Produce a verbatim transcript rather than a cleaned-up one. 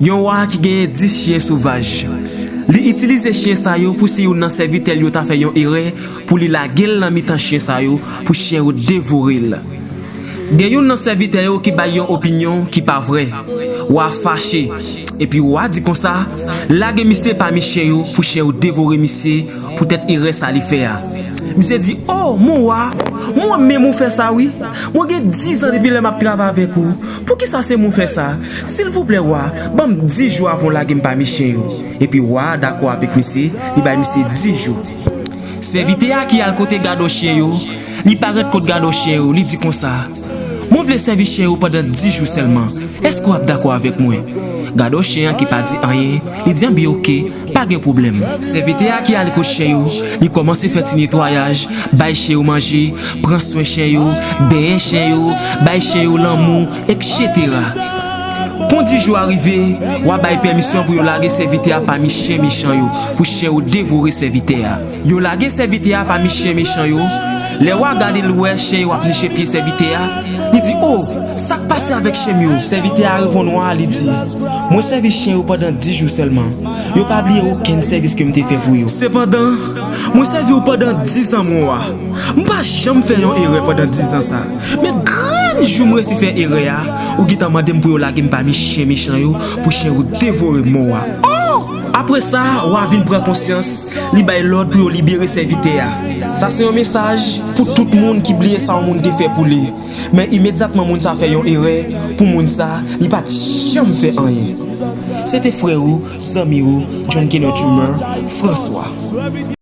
Yon wa ki genyen dis chen sovaj. Li itilize chen sa yo pou si youn nan sèvitè l yo ta fè yon erè, pou li lage l nan mitan chen sa yo, pou chen yo devore l. Gen youn nan sèvitè yo ki bay yon opinyon ki pa vrè. Wa fache. Epi wa di konsa, lage misye pami chen yo pou chen yo devore misye poutèt erè sa li fè a. Misye di, "O, mon wa, mwen menm ou fè sa wi. Mwen gen diz an depi lè m ap travay avèk ou. Poukisa se mwen ou fè sa? Silvouplè, wa, ban m dis jou avan w lage m pami chen yo." Epi wa a dakò avèk misye, li bay misye dis jou. Sèvitè a ki al kote gadò chen yo, li parèt kot gadò chen yo, li di konsa, "Mwen vle sèvi chen yo pandan dis jou sèlman. Èske w ap dakò avèk mwen?" Gadò chen an ki pa di anyen, li di, "Anben oke, pa gen pwoblèm." Sèvitè a ki al kot chen yo, li kòmanse fè ti netwayaj, bay chen yo manje, pran swen chen yo, benyen chen yo, bay chen yo lanmou, etsetera. Kon dis jou a rive, wa bay pèmisyon pou yo lage sèvitè a pami chen mechan yo, pou chen yo devore sèvitè a. Yo lage sèvitè a pami chen mechan yo. Lè wa gade l wè chen yo ap niche pye sèvitè a, li di, "O, sa k pase avèk chen m yo?" Sèvitè a reponn wa a, li di, "Mwen sèvi chen yo pandan dis jou sèlman. Yo pa bliye okenn sèvis ke m te fè pou yo. Sepandan, mwen sèvi w pandan diz an, mon wa. M pa janm fè yon erè pandan diz an sa. Men grenn jou m resi fè erè a, ou gentan mande m pou yo lage m pami chen mechan yo, pou chen yo devore m, mon wa." O! Apre sa, wa vin pran konsyans, li bay lòd pou yo libere sèvitè a. Sa se yon mesaj pou tout moun ki bliye sa yon moun te fè pou li. Men imedyatman moun sa fè yon erè, pou moun sa, li pa t janm fè anyen. Se te frè ou, zanmi ou, John Kenneth Junior, François.